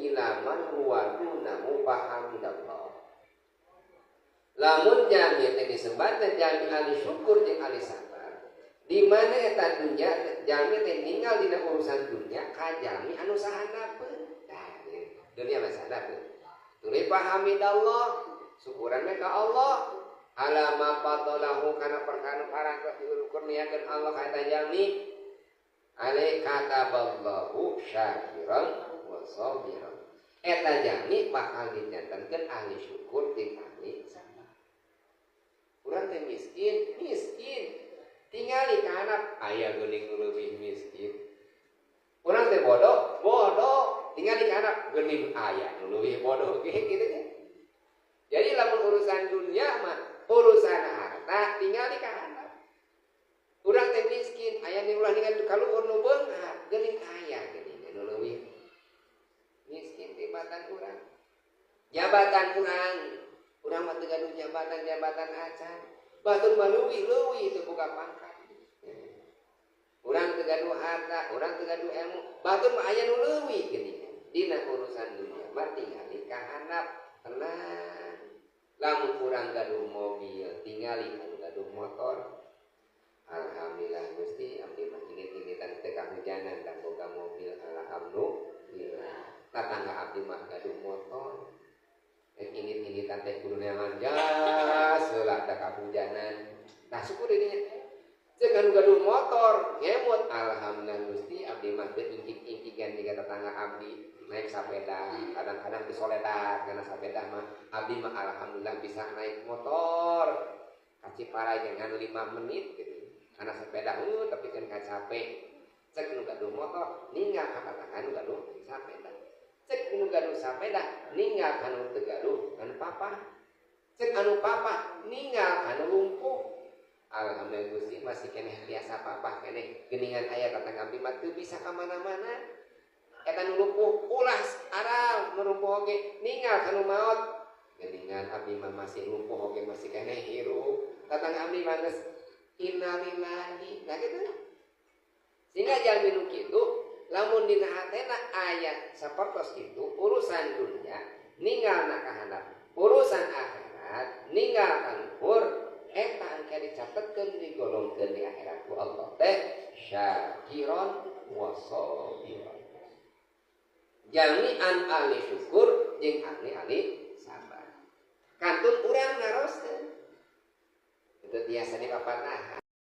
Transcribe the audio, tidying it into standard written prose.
ila man huwa dunahu fahamidallah. Lamun jalmi teh disebutna jalmi ahli syukur jeung ahli sabar, di mana eta dunya jalmi teh ninggal dina urusan dunya ka jalmi anu sahandapeun. Tah, dunia mah sahandapeun. Tuluy fahamidallah, syukuran ka Allah ala ma fadalahu kana perkara parantos dikurniakeun Allah ka eta jalmi. Ale kataballahu syakiran wa sabiran. Eta jalmi bakal dijantenkeun ahli syukur jeung ahli sabar. Urang teh miskin, miskin. Tingali ka anak aya geuning leuwih miskin. Urang teh bodoh, bodoh. Tingali ka anak geuning aya nu leuwih bodoh ge kitu nya. Jadi lamun urusan dunia mah urusan harta tingali ka anak. Urang teh miskin, aya nu ulah ningali kaluhur nu beunghar, geuning aya geuning nu leuwih miskin tibatan urang. Jabatan urang, urang mah teu gaduh jabatan-jabatan acan. Batur mah leuwih-leuwih teu boga pangkat. Urang teu gaduh harta, urang teu gaduh ilmu, batur mah aya nu leuwih geuning. Dina urusan dunia mah tingali ka handap, tenang. Lamun urang gaduh mobil, tingali anu gaduh motor. Alhamdulillah Gusti, abdi mah ingin-ingitan teu kahujanan dan boga mobil, alhamdulillah. Tatangga abdi mah gaduh motor. Rek ingin-ingitan teh kudu neangan jas heula da kahujanan. Tah syukur dinya. Ceuk anu gaduh motor, ngemut, alhamdulillah Gusti, abdi mah teu ingkik-ingkikan jiga tetangga abdi naik sepeda, kadang-kadang disoledat karena sepeda mah. Abdi mah alhamdulillah bisa naik motor. Ka Ciparay jangan 5 menit gitu. Karena sepeda tapi kan capek. Cek nu gaduh motor ninggal ka tetangga nu gaduh sepeda. Cek nu gaduh sepeda ninggal ka nu teu gaduh anu papah. Cek anu papah ninggal ka nu lumpuh. Alhamdulillah Gusti masih keneh biasa papah keneh geuningan aya tetangga abdi mah teu bisa ka mana-mana. Eta nu lumpuh ulah aral nu lumpuh oge ninggal ka nu maot. Geuningan abdi mah masih lumpuh oge masih keneh hirup. Tetangga abdi mah geus innalillahi. Nah gitu. Sehingga jalmi nu kitu lamun dina hatena aya sapertos kitu urusan dunia ninggalna ka handap, urusan akhirat ninggal ka luhur, eta engke dicatetkeun digolongkeun di akhirat ku Allah teh syakiron wa sabiron. Jalmi anu ahli syukur jeung ahli sabar. Kantun urang naroskeun. Itu biasa dipapatahan.